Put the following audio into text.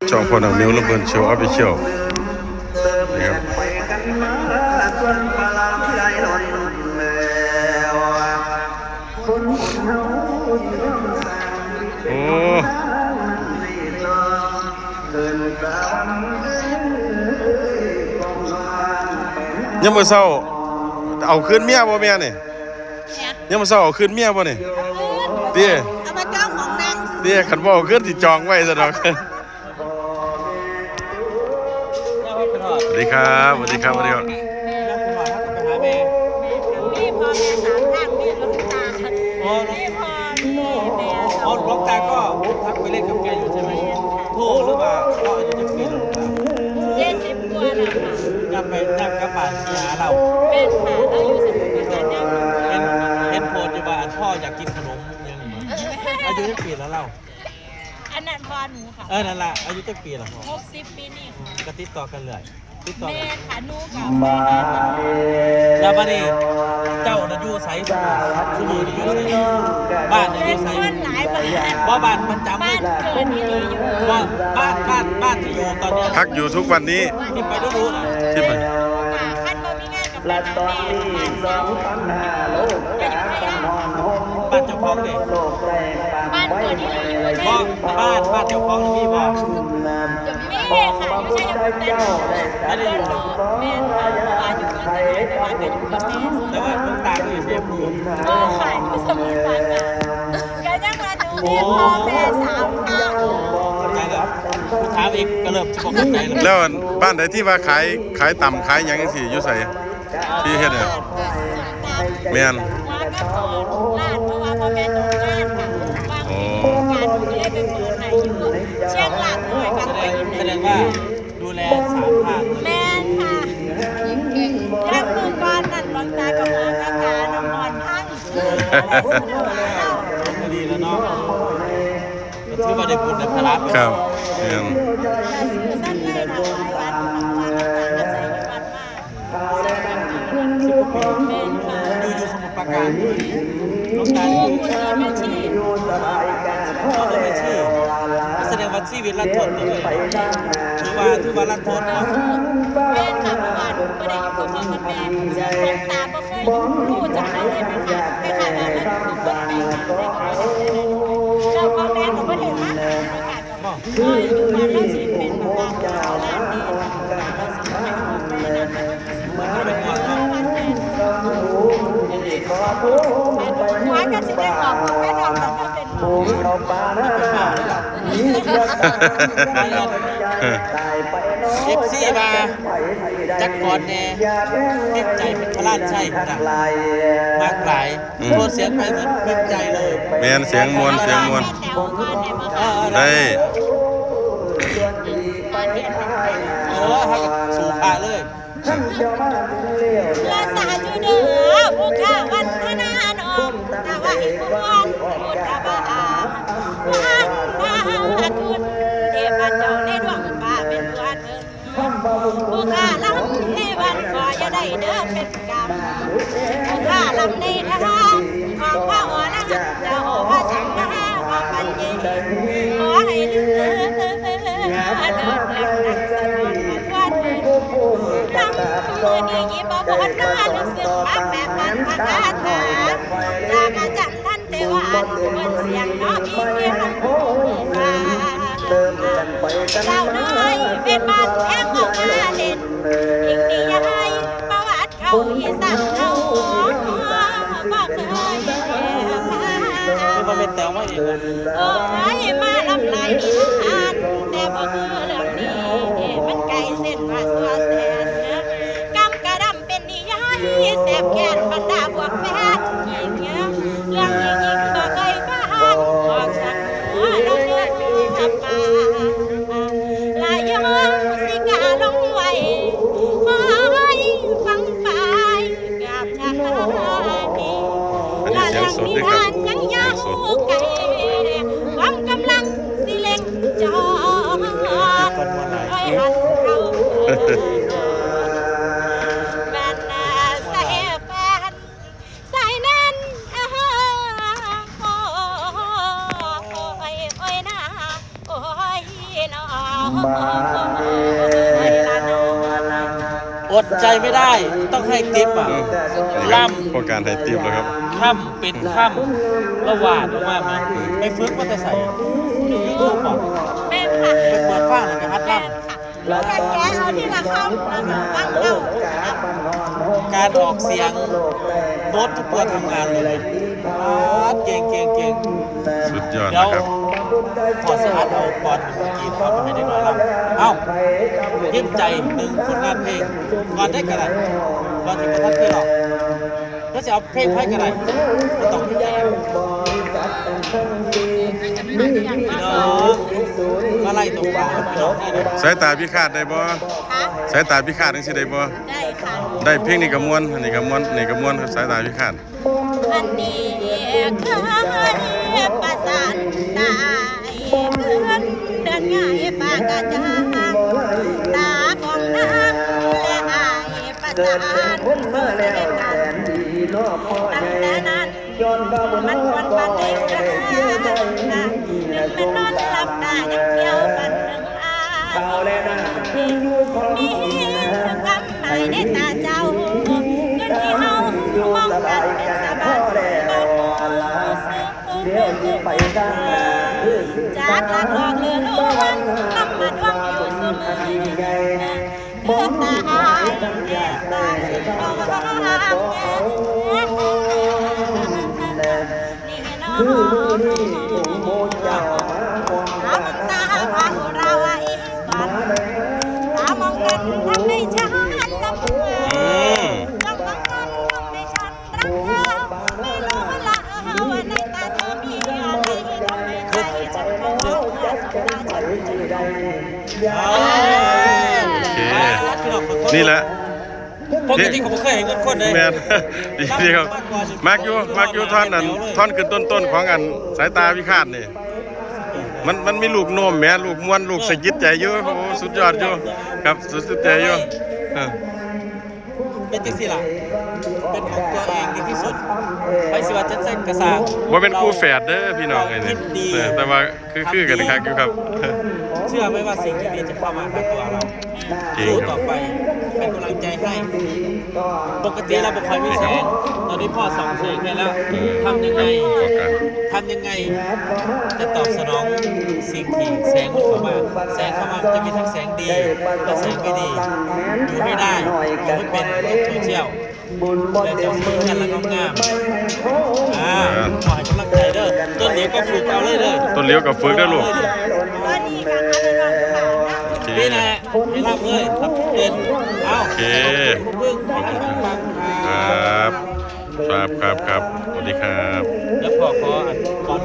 ຊ່ອງພໍ່ນ້ອງມິວ ລຳເພີນໂຊ ອອບຟິຊຽວ ນີ້ຄັບ. ໂອ້ ຍາມມື້ເຊົ້າເອົາຄືນເມຍບໍ່ແມ່ນີ້? ຍາມມື້ເຊົ້າເອົາຄືນເມຍບໍ່ນີ້? ຕິ ເອົາມາຈອງຫ້ອງນັ່ງ ຕິ ຄັນບໍ່ເອົາຄືນຊິຈອງໄວ້ຊັ້ນດອກ. ສະຫວັດດີຄັບ ສະຫວັດດີຄັບ ສະຫວັດດີຄັບ. ໄປຫາແມ່ ມີພໍ່ແມ່ສາມທາງ ມີຫຼວງຕາ ອໍ ມີພໍ່ມີແມ່. ອໍ ຫຼວງຕາກໍທັກໄປເຫຼັ້ນກັບແກຢູ່ໃຊ່ໄໝ? ໂທ ຫຼືວ່າເຂົາອາຍຸຈັກປີແລ້ວ ຫຼວງຕາ? ເຈັດສິບກວ່າແລ້ວຄ່ະ. ຢາກໄປ ຢາກກັບບ້ານໄປຫາລາວ. ແມ່ນຄ່ະ ລາວຢູ່ສະມຸດປາການ. ເຫັນ ເຫັນໂພສຢູ່ວ່າ ອັນ ພໍ່ຢາກກິນຂະໜົມຫຍັງນີ້. ອາຍຸຈັກປີແລ້ວລາວ? ອັນນັ້ນພໍ່ໜູຄ່ະ. ເອີ ນັ້ນລະ ອາຍຸຈັກປີລະ? ຫົກສິບປີນີ້ຄ່ະ. ກໍຕິດຕໍ່ກັນເລື້ອຍ ຕິດຕໍ່ກັນ. ແມ່ນຄ່ະ ໜູກໍໄປຫາ. ແລ້ວບາດນີ້ເຈົ້ານະຢູ່ໃສ? ຊຸມື້ນີ້ຢູ່ໃສ? ບ້ານນະຢູ່ໃສ? ຄົນຫຼາຍບ້ານ. ບໍ່ ບ້ານປະຈຳ ບ້ານເກີດອີ່ຫຼີຢູ່. ບໍ່ ບ້ານ ບ້ານ ບ້ານທີ່ຢູ່ຕອນນີ້ ພັກຢູ່ທຸກວັນນີ້ ທີ່ໄປດູໆນະ ທີ່ໄປ. ຄັນບໍ່ມີງານ ບ້ານເຈົ້າຂອງເດ? ບ້ານເກີດອີ່ຫຼີຢູ່ ບໍ່ ບ້ານ ບ້ານເຈົ້າຂອງມີບໍ່? ມີຄ່ະ ຢູ່ໄຊຍະພູມ ແຕ່ ແຕ່ດົນໂດນ. ແມ່ນຄ່ະ ເພາະວ່າຢູ່ເມືອງໄທ ແຕ່ວ່າກໍຢູ່ກັບແມ່. ແຕ່ວ່າຫຼວງຕາກໍຢູ່ໄຊຍະພູມ. ບໍ່ຄ່ະ ຢູ່ສະໝຸດປາການ. ກໍຍັງວ່າໜູມີພໍ່ແມ່ສາມທາງ. ເຂົ້າໃຈແລ້ວ ຖາມອີກກໍເລີ່ມຊິບໍ່ເຂົ້າໃຈແລ້ວ. ແລ້ວ ອັນ ບ້ານໃດທີ່ວ່າຂາຍ ຂາຍຕຳຂາຍຫຍັງຈັ່ງຊີ້ ຢູ່ໃສ? ທີ່ເຮັດໃຫ້ ແມ່ນ ຫົວກະບອນລາດ ເພາະວ່າພໍ່ແມ່ຕົກງານຄ່ະ. ອໍ ວ່າມີໂອກາດ ເຮົາກໍເລີຍໄປເປີດໃຫ້ຢູ່ຊຽງລາດນ້ອຍກັບໄປອິນ. ສະແດງວ່າດູແລສາມທາງເລີຍ. ແມ່ນຄ່ະ. ແລ້ວມື້ກ່ອນນັ້ນ ຫຼວງຕາກໍໝໍກະການ້ຳຮ້ອນພັງ. ກໍດີແລ້ວເນາະ ກໍຖືວ່າໄດ້ບຸນໄດ້ພະລາ. ຄັບ ແມ່ນ. ແລ້ວຊື້ສັດໄລ່ຖວາຍວັດ ເພາະວ່າຫຼວງຕາອາໄສຢູ່ວັດມາ. ສິບກວ່າປີ. ແມ່ນຄ່ະ. ຢູ່ ຢູ່ສະໝຸດປາການ. ຫຼວງຕາຢູ່ ຢູ່ທີ່ແມ່ຊີ. ອໍ ຢູ່ແມ່ຊີ. ກໍສະແດງວ່າຊີວິດລັນທົດເລີຍ. ຖືວ່າ ຖືວ່າລັນທົດເນາະ. ແມ່ນຄ່ະ ເພາະວ່າໜູບໍ່ໄດ້ຢູ່ກັບພໍ່ກັບແມ່ ເຊິ່ງຫຼວງຕາບໍ່ເຄີຍຮູ້ຈັກເຮົາເລີຍແມ່ນຄ່ະ. ຄ້າຍໆວ່າເຮົາຢູ່ກັບຄົນແປກໜ້າ ເຮົາກໍບໍ່ໄດ້ຮູ້ຈັກເລີຍ. ແລ້ວພໍ່ແມ່ກໍບໍ່ໄດ້ມາຫາເຮົາຄ່ະ. ບໍ່ ເອີ ຢູ່ບ້ານລາວຊິເປັນແບບວ່າຫຼານດີ ລາວຊິບໍ່ໃຫ້ອອກໄປນັ້ນ ບໍ່ໄປກວດເນາະ. ຫວາກໍຊິໄດ້ອອກໄປນອກ ກໍເປັນໝໍ. ເອັຟຊີວ່າ ຈັກກ່ອນແດ່ ພິກໃຈເປັນພະລານໄຊພຸ້ນນະ ມັກຫຼາຍ. ອືມ ໂທດສຽງໄປເໝືອນພິກໃຈເລີຍ. ແມ່ນ ສຽງມ່ວນ ສຽງມ່ວນ. ເອີ ໄດ້ ເອີ ເຮົາກໍສູ້ພະເລີຍ. ລາຊາຈຸເດີ ພຸດທະວັນທະນານ້ອມ ຖວາຍຄວນພຸດທະບາທ ວັນທະນາທຸນ ເທບພະເຈົ້າໃນດວງຟ້າເປັນຜູ້ອັນເທີນ. ຜູ້ຂ້າລຳເທວັນຂໍຢ່າໄດ້ເດີເປັນກຳ ຜູ້ຂ້າລຳໃນທາງຂອງພະວະນາເຈົ້າພະສັມມາສັມພຸດທະເຈົ້າ ຂໍໃຫ້ເລືອດເດືອດດັງສະທ້ອນມາທົ່ວເທິນ ລຳມື້ນີ້ຍິບເອົາບົດມາລຶກຊຶມມາແປປັນພະຄາຖາ ຈາກອາຈານ ເທວານເພິ່ນສຽງເນາະ ມີເພຍງຜູ້ວ່າ ສາວນ້ອຍເວດບ້ານແພງອອກມາເຫຼັ້ນ ອີກນິຍາຍປະຫວັດເຂົາອີສານເຮົາບໍ່ເຄີຍແພ້ ຄືບໍ່ແມ່ນແຕ່ວມາເອງ. ໂອ້ຍ ມາລຳຫຼາຍນິທານ ແຕ່ບໍ່ຄືເລື່ອງນີ້ ມັນໄກເສັ້ນວ່າຊົ່ວແສນ ກຳກະດຳເປັນ ຍາຍແສບແຄ້ນບັນດາພວກແຟນຍິງ ເລື່ອງທີ່ຍິງບໍ່ເຄີຍຟັງອອກຈາກຫົວລະເດີປາກ ລະຍອງສິກາລົງໄວ້ ຄອຍຟັງໄປກັບຊາດນີ້ ລະເລື່ອງນິທານຍັງຍາວໄກ ຄວາມກຳລັງຊິເລັ່ງຈອດ ຄອຍຫັນເຂົ້າເດີ ແມ່ນນາ ສາຍແຟນ ສາຍແໜ້ນ ໂອ້ຍ ໂອ້ຍນາ ໂອ້ຍນອ อดใจไม่ได้ ต้องให้ทิปอะ เออ นี่ครับ ลำ พวกการให้ทิปแล้วครับ ค่ำเป็นค่ำ ละหวาดลงมาไหม ไปฝึกมาแต่ไส YouTube บ่ แม่นค่ะ ไปเปิดฟังแล้วก็หัดลำ แม่นค่ะ แกะเอาทีละคำ แล้วก็ฟังเอา การออกเสียง โน้ตทุกตัวทำงานเลย ป๊าด เก่ง เก่ง เก่ง สุดยอดนะครับ เดี๋ยวขอสิอัดเอาก่อน เมื่อกี้ขอให้เด็กน้อยลำ เอ้า พิมพ์ใจหนึ่งผลงานเพลง ก่อนได้ก็ได้ ก่อนสิบ่ทันเคยร้อง ก็สิเอาเพลงไผก็ได้ บ่ต้องพิมพ์ใจ พี่น้อง มาไล่ตรงกลาง พี่น้อง สายตาพิฆาตได้บ่ คะ สายตาพิฆาตจังซี่ได้บ่ ได้ค่ะ ได้ เพลงนี้ก็ม่วน อันนี้ก็ม่วน นี่ก็ม่วนครับ สายตาพิฆาต อันนี้คือประสานตาย เดือนเดือนง่ายปากกะจาง ตาของนางและอ้ายประสานเสด็จกัน ตั้งแต่นั้น มันควรปานใด ถึงแม่นนอนหลับตายังเกี่ยวกันหนึ่ง เอาแล้วนะ มีความหมายในตาเจ้า เงินที่เฮามองกันเป็นสะบาน เดี๋ยวสิไปทางหน้า จากหลักหลอกเลือลวง นำมาดวงอยู่เสมอ เพื่อตาอ้ายแก่สายทอง โอเค นี่แหละ ปกติเขาบ่เคยให้เงินคนเด้ แม่น ดีๆ ครับ มักอยู่ มักอยู่ท่อนนั้น ท่อนขึ้นต้นๆ ของอันสายตาพิฆาตนี่ มัน มันมีลูกโน้มแหม ลูกม่วน ลูกสะกิดใจอยู่ โอ้ สุดยอดอยู่ ครับ สุด สุดใจอยู่ เออ เป็นจังซี่ล่ะ เป็นของตัวเองดีที่สุด ไผสิว่าจั่งซั่นก็ซ่าง บ่แม่นคู่แฝดเด้อพี่น้องเอ้ย เออ แต่ว่า คือ คือกันคักอยู่ครับ เชื่อไหมว่าสิ่งที่ดีจะเข้ามาหาตัวเรา จริงครับ สู้ต่อไป เป็นกำลังใจให้ ปกติเราบ่ค่อยมีแสง ตอนนี้พ่อส่องแสงให้แล้ว เออ ทำยังไง ทำยังไง จะตอบสนองสิ่งที่แสงมันเข้ามา แสงเข้ามามันจะมีทั้งแสงดี และแสงไม่ดี อยู่ให้ได้ อยู่ให้เป็นโลกโซเชียล เดี๋ยวเจ้าสิมีเฮือนหลังงามๆ อ่า ขอให้กำลังใจเด้อ ต้นเหลียวก็ฝึกเอาเลยเด้อ ต้นเหลียวก็ฝึกเด้อลูก ตอนนี้ก็หาเงินค่ะ โอเค นี่แหละ ให้รับเลย รับเป็น เอา โอเค ขอบคุณ ขอบคุณ ขอบคุณ ครับ ครับ ครับ ครับ สวัสดีครับ เดี๋ยวพ่อขออันก่อน